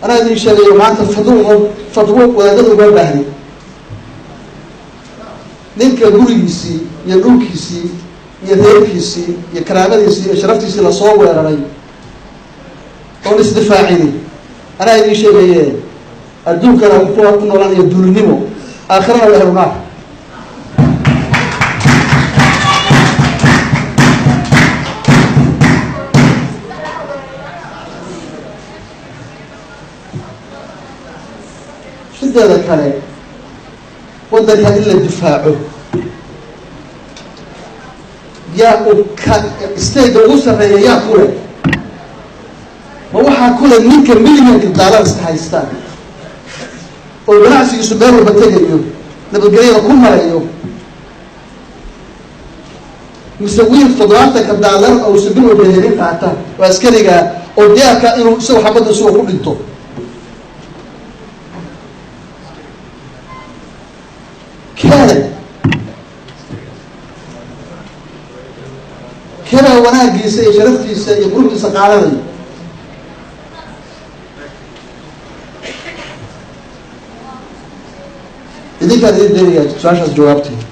Anaa idin sheegayo, maanta fatwo fatwo wadaadada uma baahni. Ninka gurigiisii iyo dhulkiisii iyo reerkiisii iyo karaamadiisii iyo sharaftiisii lasoo weeraray oon isdifaacini, anaa idin sheegaye, adduunkana wuxuu ku noolanaya duulinimo, aakhirana waa ahlu naar. Sideeda kale, waddanka in la difaaco yaa u ka statega ugu sarreeya? Yaa kule? Ma waxaa kule ninka millionka daalarska haysta oo ganacsigiisu meel walba tegayo, nabadgelyada ku marayo, mise wiil 70-ka daalar uusa bil walba helin qaata oo askariga oo diyaarka inuu isagu xabadda isagoo ku dhinto? Kene kena wanaagiisa iyo sharaftiisa iyo quruxdiisa qaadanayo. Idinkaan idin deenaya su-aashaas jawaabteeda.